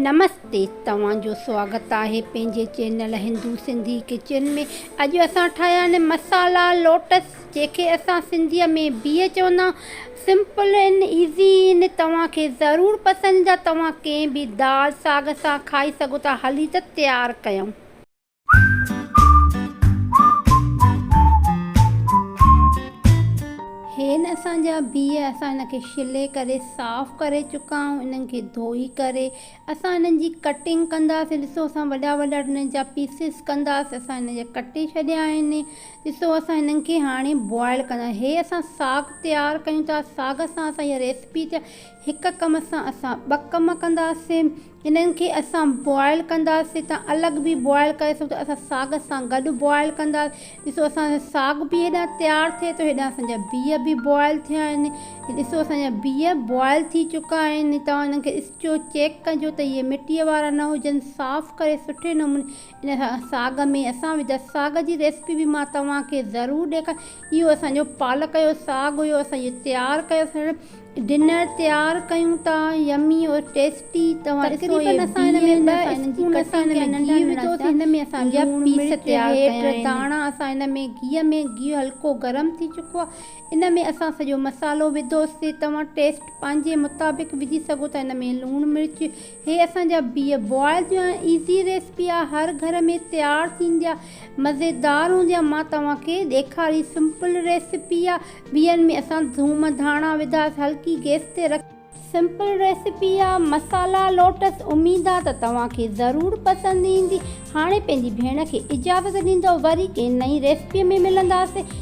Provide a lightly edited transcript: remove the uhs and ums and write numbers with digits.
نمستي توهان جو سواگت آهي پنهنجي چينل هندو سنڌي ڪچن ۾ اڄ اسان ٺاهيا آهن مسالا لوٽس جنهن کي اسان سنڌي ۾ بيهه چوندا آهيون سمپل آهن ايزي آهن توهان کي ضرور پسند ايندا توهان ڪنهن به دال ساڳ سان کائي سگهو ٿا هلي ته تيار ڪيون. هين اسان جا بيهه اسان ان کي شلي ڪري صاف ڪري چڪا آهيون انهن کي ڌوئي ڪري اسان انهن جي ڪٽنگ ڪنداسين ڏسو اسان وڏا وڏا انهن جا پيسز ڪنداسين اسان انهن جا ڪٽي ڇڏيا آهن ڏسو اسان انهن کي هاڻي بوائل ڪندا هي اسان ساڳ تيار ڪيون ٿا ساڳ سان اسان هي ريسپي هڪ ڪم سان اسان ٻه ڪم ڪنداسين انهن کي اسان بوائل ڪنداسين تان الڳ به بوائل ڪري سگهو ٿا اسان ساڳ سان گڏ بوائل ڪنداسين ڏسو اسان جو ساڳ به هيڏانهن تيار ٿئي ٿو هيڏانهن اسان جا بيهه به بوائل ٿيا آهن ڏسو اسان جا بيهه بوائل ٿي چڪا آهن توهان انهن کي ڏسجو چيڪ ڪجو ته اهي مٽيء وارا نه هجن صاف ڪري سٺي نموني ان ساڳ ۾ اسان وڌا ساڳ جي ريسپي به مان توهان کي ضرور ڏيکار اهو اسان جو پالڪ جو ساڳ هيو اسان اهو تيار ڪيو ڊنر تيار ڪيون ٿا يمي اور ٽيسٽي توهان ڏسو تقريبن اسان هن ۾ ٻه اسپون اسان هن ۾ گيهه وڌوسين هن ۾ اسان جا پيس تيار ڪيا آهن ڌاڻا اسان هن ۾ گيهه ۾ گيهه هلڪو گرم ٿي چڪو آهي ان ۾ اسان سڄو مصالحو وڌوسين توهان ٽيسٽ پنهنجي مطابق وجهي سگهو ٿا هن ۾ لوڻ مرچ هي اسان جا بيهه بوائل ٿي ويا آهن ايزي ريسپي آهي هر گهر ۾ تيار ٿيندي آهي مزيدار هوندي آهي مان توهان کي ڏيکاري سمپل ريسپي آهي بيهن ۾ اسان ٿوم ڌاڻا وڌاس هلڪي گيس تي رکي سمپل ريسپي آ مسالا لوٽس اميد آ ته توهان کي ضرور پسند ايندي هاڻي پنهنجي ڀيڻ کي اجازت ڏيندو وري ڪنهن نئين ريسپي ۾ ملنداسين.